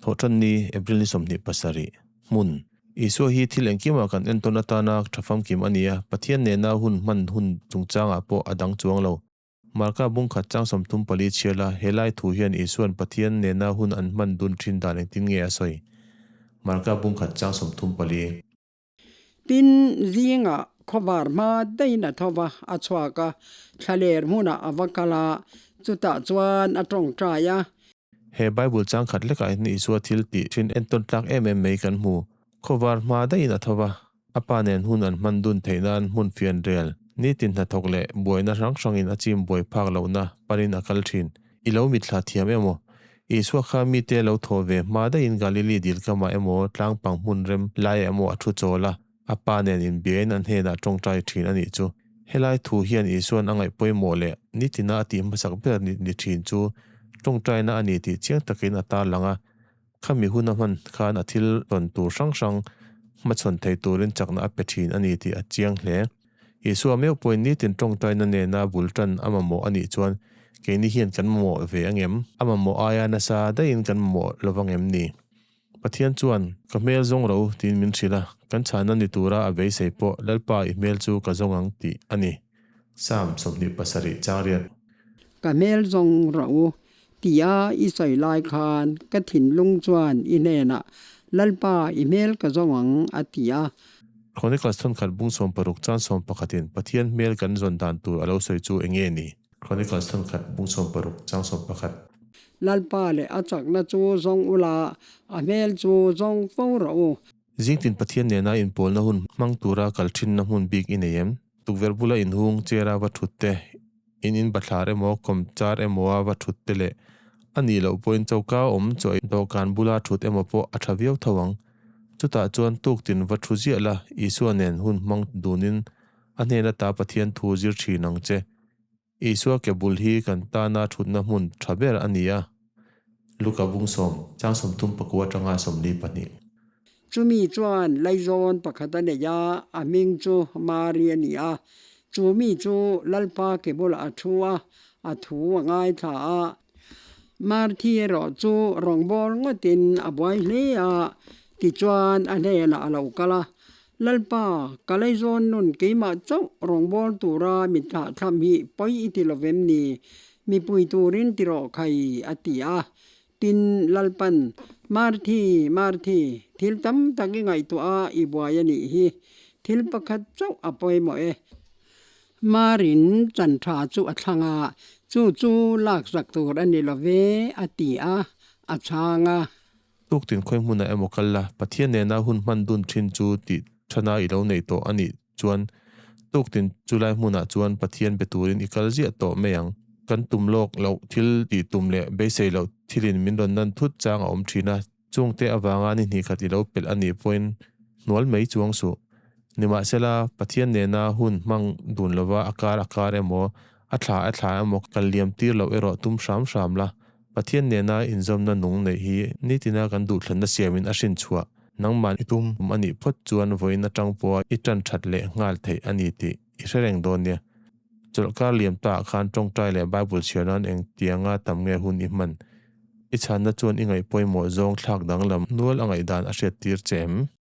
Thawhṭanni, April ni 27, hmun. Isua hi thil engkimah kan entawn atana ṭha famkim a ni a, Pathian nena hun hman hun chungchangah pawh a dang chuang lo. Marka bung khat chang 34 chhiar la, he lai thu hian Isua'n Pathian nena hun an hman dun ṭhin dan engtin nge a sawi? Marka bung khat chang 34. Tin, zingah khawvar hma daihin a tho va, a chhuak a, thlaler hmunah a va kal a, chutah chuan a tawngtai a. He Bible chang khat lekah hian Isua thil tih thin entawn tlak em em mai kan hmu. Khawvar hma daihin a tho va, a pa nen hun an hman dun theih nan hmun fian rel, nitin hnathawk leh buaina hrang hrangin a chim buai phak lohna panin a kal thin. I lo mitthla thiam emaw? Isua kha mite lo thaw ve hma daihin Galili dil kamah emaw tlangpang hmun rem laiah emaw a thu chawl a, a pa nen inbiain an hnenah tawngtai thin a nih chu. Helai thu hian Isua'n a ngaih pawimawh leh nitina a tih hmasak ber ni thin chu tawngtaina a ni tih chiang takin a tarlang a, khami hun a hman khan a thil tawn tur hrang hrang hmachhawn thei turin chakna a pe thin a ni tih a chiang hle. Isua meuh pawhin nitin tawngtaina nena bul tan a mamawh a nih chuan keini hian kan mamawh ve angem? A mamawh aia nasa daihin kan mamawh lo vangem ni? Pathian chuan, Ka hmel zawng ro tiin min hrilh a, kan chhana ni tura a beisei pawh Lalpa i hmel chu ka zawng ang tih a ni. Psalm 27 chang riat. Ka hmel zawng ro tia i sawi lai khan ka thinlung chuan i hnenah, Lalpa i hmel ka zawng ang a ti a. Chronicles thawnkhat bung 60 chan sawmpakhatin Pathian hmel kan zawn dan tur a lo sawi chu eng nge ni? Chronicles thawnkhat bung 60 chang 11. Lalpa leh a chakna chu zawng ula, a hmel chu zawng fo rawh u. Zingtin Pathian nena inpawlna hun hmang tura kal thinna hmun bik i nei em? Tukverh bula inhung, chair a va thut te, in in bathlar emaw, kawmchar emaw a va thut te leh a nih loh pawhin choka awm chaw dawhkan bula thut emaw pawh a tha viau tho ang. Chutah chuan tuktin va thu ziah la, Isua nen hun hmang dunin a hnen ata Pathian thu zir thin ang che. Isua ke bul hi kan tana thutna hmun tha ber a ni a. Luka bung sawm, chang 34 atanga 42. Chumi chuan laizawn pakhat a nei a, a hming chu Mari a ni a. Chu mi chu Lalpa ke bulah a thu a, a thu a ngaithla a. Marthi erawh chu rawngbâwl ngawtin a buai hle a, tichuan a hnênah a lo kal a, Lalpa, ka laizawn nun keimah chauh rawngbâwl tura mi thlahthlam hi pawi i ti lo vem ni? Mipui turin ti rawh khai, a ti a. Tin, Lalpan, Marthi, Marthi, thil tam tak i ngaihtuah a, i buai a nih hi. Thil pakhat chauh a pawimawh e. Marin chan tha chu a thlang a, chu chu laksak tur a ni lo ve, a ti a, a chhang a. Tuktin khawi hmunah emaw kal la, Pathian nena hun hman dun thin chu tih thana i lo neih tawh a nih chuan tuktin chulai hmunah chuan Pathian be turin i kal ziah tawh mai ang. Kan tum lawk loh thil tih tum leh beisei loh thilin min rawn nan thut chang a awm thin a, Chungte avanga ni hnih khat i lo pelh a nih pawhin hnual mai chuang suh. Nimahsela, Pathian nena hun hmang dun lova a kar a kar emaw, a thla a thla emaw kal liam tir loh erawh tum hram hram la. Pathian nena inzawmna nung neih hi nitina kan duhthlanna siamin a hrin chhuah. Nangmah i tum a nih phawt chuan vawiin atang pawha i tan that leh nghal theih a ni tih i hre reng dawn nia. Chawlhkar liam taah khan tawngtai leh Bible chhiar nan engtianga tam nge hun i hman? I chhanna chuan i ngaih pawimawh zawng thlak danglam nual a ngaihdan a hriattir che em?